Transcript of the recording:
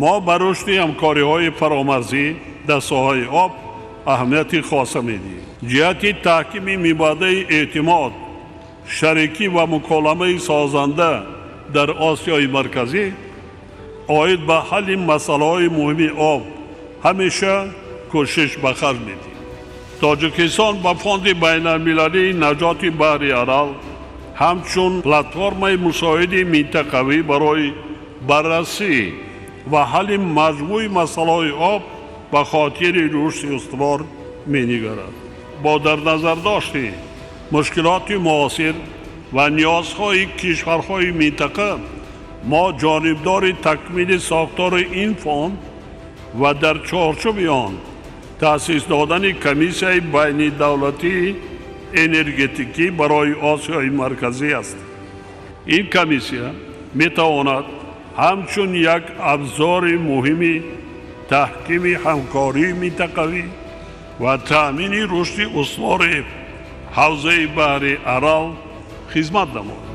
Мо ба рушди ҳамкориҳои фаромарзӣ дар соҳаи об аҳамияти хоса медиҳем. Ҷиҳати таҳкими мибадаи эътимод, шарикӣ ва муколамаи созанда дар Осиёи Марказӣ оид ба ҳалли масъалаҳои муҳими об ҳамеша кӯшиш ба харҷ медиҳем. Тоҷикистон ба Фонди байналмилалии наҷоти баҳри Арал ҳамчун платформаи мусоиди минтақавӣ барои баррасӣ ва ҳалли маҷмӯи масъалаҳои об ба хотири рушди устувор менигарад. Бо дар назардошти мушкилоти муосир ва ниёзҳои кишварҳои минтақа, мо ҷонибдори такмили сохтори ин фонд ва дар чорчӯби он таъсис додани Комиссияи байнидавлатии энергетикӣ барои Осиёи Марказӣ ҳастем. Ин комиссия метавонад ҳамчун як абзори муҳими таҳкими ҳамкории минтақавӣ ва таъмини рушди устувори ҳавзаи баҳри Арал хизмат намояд.